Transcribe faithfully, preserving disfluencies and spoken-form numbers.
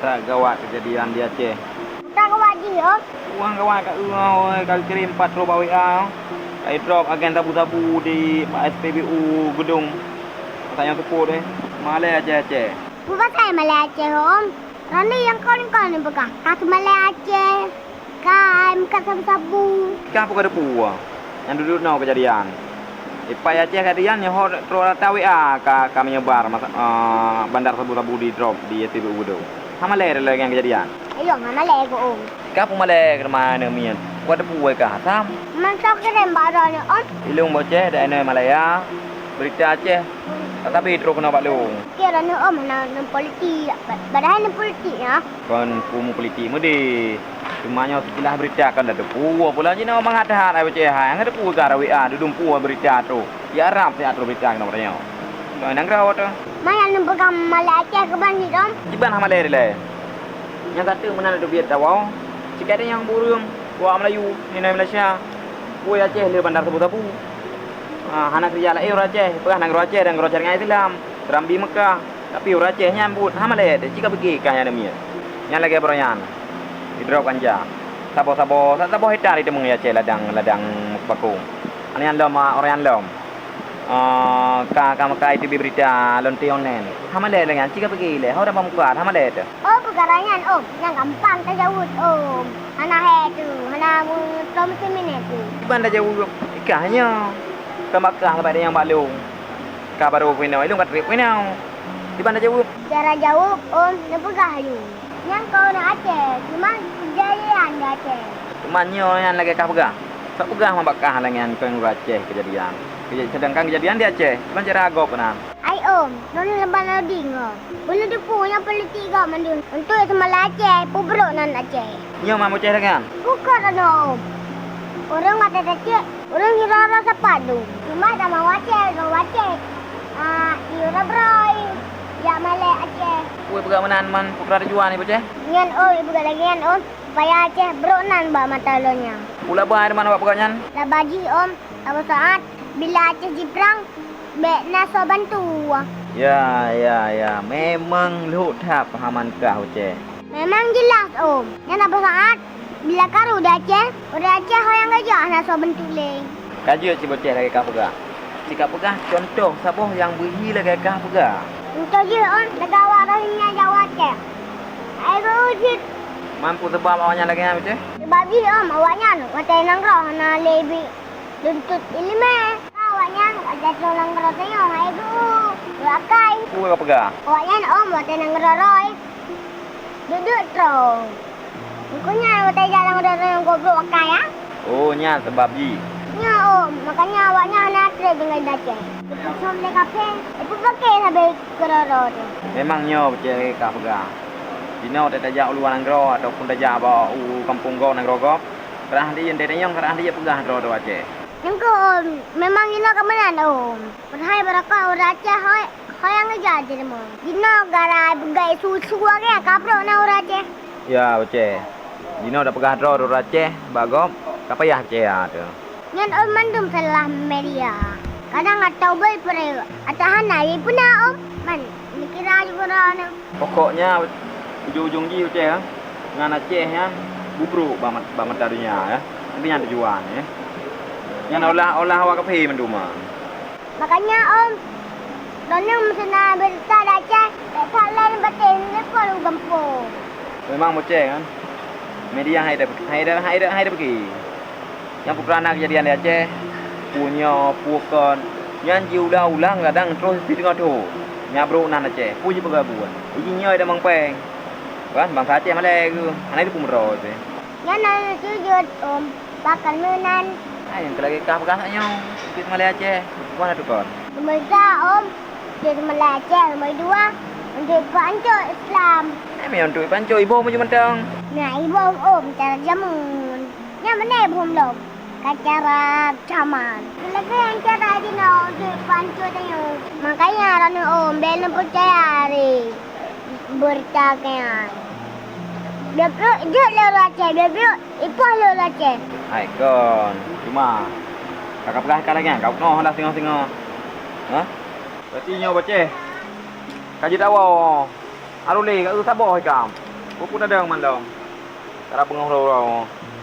That gawat keujadian di Aceh. That gawat jih, oh. Ureueng gawat ka eu, oh, ka kirém pat troh bak W A, oh. Ka idrop agen sabu-sabu di bak S P B U Geudong. Masa nyang seupôt, eh. Malèe Aceh-Aceh. Peue pasai malèe Aceh, Om? Rani nyang kon-kon neupeugah, ka seumalèe Aceh. Kai meukat sabu-sabu. Ka peue ka teupeue? Nyang dudoe-dudoe keujadian. Ipai Aceh keujadian nyoe ho troh rata W A ka, ka meunyeubar masa, eh, bandar sabu-sabu di drop di S P B U Geudong. Hana malèe lé ngon keujadian? Ayo, hana malèe keu Om. Ka peue malèe keu teuma aneuk miet? Ka teupeue ka hasam? Man soe kirém bak droeneuh, Om? Ilôn Boceh dari Malaya, berita Aceh. Tatapi troh keunoe bak lôn. Kira neuh Om hana neupolitik, padahai neupolitik nyan. Kon peue meupolitik meudeh. Teuma nyoe sikilah beurita kon teupeue pula jinoe mangat that ai Boceh hai. Ngon teupeue gara W A dudum peue beurita troh. Ya rab siat troh beurita keunoe tanyoe. Ngon nanggroe teuh. Manyang neupeugah malèe Aceh keuban jih Om. Kiban hana malèe dilèe. Nyang ka teuk meunan teubiet tawoe. Sikai nyang bureueng, wak Meulayu, ninoe Malaysia. Woi Aceh le bandar sabu-sabu. Ah, hana keurija laén ureueng Aceh, peugah nanggroe Aceh dan nanggroe syariat Islam. Serambi Meukah, tapi ureueng Aceh nyan buet hana malèe teuh, cit ka pike kah nyan deumiet. Nyan lagèe baroe nyan, idrop ganja. Saboh-saboh, sa-, saboh hektar jiteumeung di Aceh ladang, ladang bakong. Nyan lom, ah, ureueng nyan lom. Ah, ka, ka, ka iteubiet beurita lôn teuh online. Hana malèe lagèe nyan, cit ka pike ilèe, ho dan pamuka, hana malèe teuh. Oh, peukara nyan, Om. Nyan gampang tajaweueb, Om. Hana hai teuh, hana meuteumeuteumé teuh. Kiban tajaweueb, ikah nyoe. Ka bak kah, bak nyang bak lôn. Ka barô peunoh, ilôn ka trép peunoh. Kiban tajaweueb. Cara jaweueb, Om, neupeugah lôn. Nyan kon ureueng Aceh, cuma keujadian di Aceh. Teuma nyoe nyan lagèe kah peugah. Soe peugah man bak kah lagèe nyan kon ureueng Aceh keujadian. Keuja-, seudangkan keujadian di Aceh, cuma cara gob keunan. Ai Om, droeneuh leubeh na deungoe. Beuneuteupeu nyang politik gob mandum. Untuk seumalèe Aceh, peubrok nan Aceh. Nyoe man Boceh lagèe nyan? Bukon droeneuh Om. Ureueng watèe tacèk, ureueng jih rara sapat dum. Cuma tamong watèe, gob watèe. Ah, di uroe broi, jak malèe Aceh. Peue peugah meunan man, peue keuh tujuan ié Boceh? Nyan Om, ié peugah lagèe nyan Om. Supaya Aceh brok nan bak mata ulôn nyan. Peue laba teuma bak peugah nyan? Laba jih Om, saboh saát bila Aceh jiprang, bèk na soe bantu. Ya, ya, ya. Memang lhok that pahaman kah, Uceh. Memang jeulaih, Om. Nyan saboh saát, bila karu di Aceh, ureueng Aceh ho nyang geujak hana soe bantu lé. Ka jeuet si Boceh lagèe ka peugah. Si ka peugah cuntoh saboh nyang beuhi lagèe ka peugah. Cuntoh jih, Om, lagèe awak Rohingya jak u Aceh. Hai geu cit. Man peue sabab awaknyan lagèe nyan, Uceh? Sabab jih, Om, awaknyan watèe nanggroe hana lé bi- Tuntut ileumèe. Awaknyan watèe troh nanggroe tanyoe hai geu, geuakai. Peue ka peugah? Awaknyan, Om, watèe nanggroe rhoi, duek-duek troh. Engko nyan watèe jak nanggroe tanyoe goblok akai, ah. Oh, nyan sabab jih. Nyo, Om, makanya awaknyan hana trép tinggai di Aceh. Geupeusom lé kafé, geupeupaké sabe keudroe-droe teuh. Memang nyoe beutôi ka peugah. Jinoe watèe tajak u luwa nanggroe ataupun tajak bak u kampung gob nanggroe gob, rhah di, teuntèe nyoe rhah di peugah droe-droe Aceh. Teungku, Om, memang jinoe ka meunan, Om. Padahai barokon ureueng Aceh hoi, hoi nyang geujak jeuet meuh. Jinoe gara peugah su-su lagèe ka brok nan ureueng Aceh. Ya, Uceh. Jinoe tapeugah droe ureueng Aceh bak gob, ka payah peucaya teuh. Nyan Om mandum salah media. Kadang ata ubé peureuet, ata hana jipeuna, Om. Man, neukira jipeuna. Pokoknya, ujong-ujong jih Uceh, ngon Aceh nyan bubrok bak mat-, bak mata donya, ya. Tapi nyan tujuan, ya. Nyan olah-olah awak kafé mandum, ah. Makanya, Om, droeneuh meuseunan beurita di Aceh, bèk that lé batéh neuleupeue u gampông. Memang Uceh, kan? Media hai dah, hai dah, hai dah, hai dah pergi. Nyang peue keuh na keujadian di Aceh, peue nyoe, peue kon, nyan jiulang-ulang kadang troh siteungoh thôn. Nyan brok nan Aceh, peue jipeugah buet. Iji nyoe ida mong péng. Kan, bansa Aceh malèe geuh, hana jipeumeudroe teuh. Nyan hana jeuet, Om, bakal meunan. Hai, nyang keu lagèe kah peugah nyoe, untuk malèe Aceh, peue na tukon. Peumeusa, Om, untuk malèe Aceh, nomor dua, untuk peuancô Islam. Hai, meunan untuk peuancô iboh meunyoe mantong. Nah, iboh, Om, cara jameun. Nyan meunan iboh lom. Ka cara caman. Lagèe nyang cara jinoe jeuet peuancô tanyoe. Makanya droeneuh, Om, bèk neupeucaya lé beurita nyan. Bèk jeuet lé ureueng Aceh, bèk ipoh lé ureueng Aceh. Hai kon, cuma ka kapeugah ka lagèe nyan, ka keunoe hana singoh-singoh. Hah? Berarti nyoe Boceh ka jeuet awai. Aroe lé ka eu saboh ikam. Peue pun ada malom. Cara beungoh uroe-uroe.